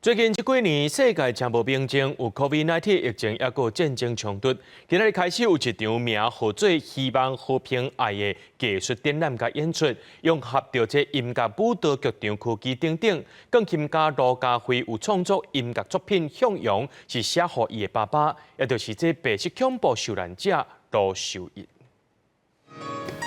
最近這幾年，世界誠無平靜，有 COVID-19 疫情，抑閣戰爭衝突。今仔日開始有一場名號做「希望和平愛」的藝術展覽佮演出，融合著這音樂、舞蹈、劇場、科技等等。鋼琴家盧家輝有創作音樂作品《向陽》，是寫予伊的爸爸，也就是這白色恐怖受難者盧秀一。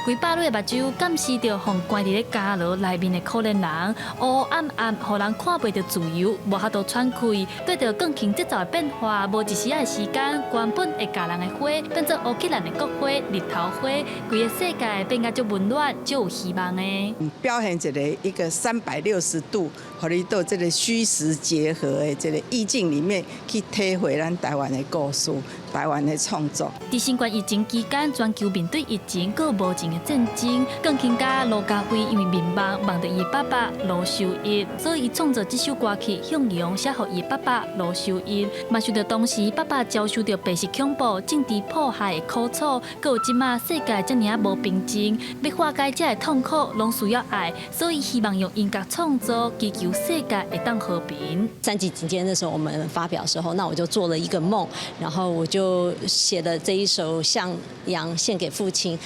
規百蕊的目睭監視著予關佇咧監牢內面的可憐人，烏烏暗暗，予人看袂著自由，無法度喘氣。對著鋼琴節奏的變化，無一絲仔的時間，原本會咬人的花，變做烏克蘭的國花日頭花，規个世界變甲足溫暖，足有希望的。表現一個360度，予你佇這個虛實結合的這個意境裡面去體會咱台灣的故事、台灣的創作。佇新冠疫情期間，全球面對疫情，閣無情的戰爭，鋼琴家盧家輝因為眠夢夢著伊的爸爸盧秀一，所以伊創作這首歌曲《向陽》寫予伊的爸爸盧秀一，嘛受著當時爸爸遭受著白色恐怖、政治迫害的苦楚，閣有這馬世界遮爾仔無平靜，欲化解這个痛苦，攏需要愛，所以希望用音樂創作，祈求世界會當和平。三級警戒那時候，我們發表時候，那我就做了一個夢，然後我就寫了這一首《向陽》獻給父親，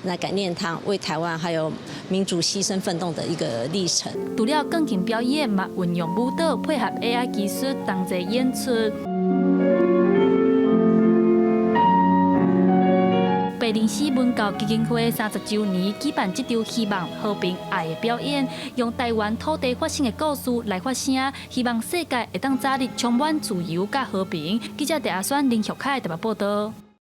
來感念他為台灣還有民主犧牲奮鬥的一個歷程。除了鋼琴表演，嘛運用舞蹈配合 AI 技術同齊演出。白靈絲文教基金會30週年舉辦這場希望和平愛的表演，用台灣土地發生的故事來發聲，希望世界會當早日充滿自由佮和平。記者鄭阿選、林玉凱台北報導。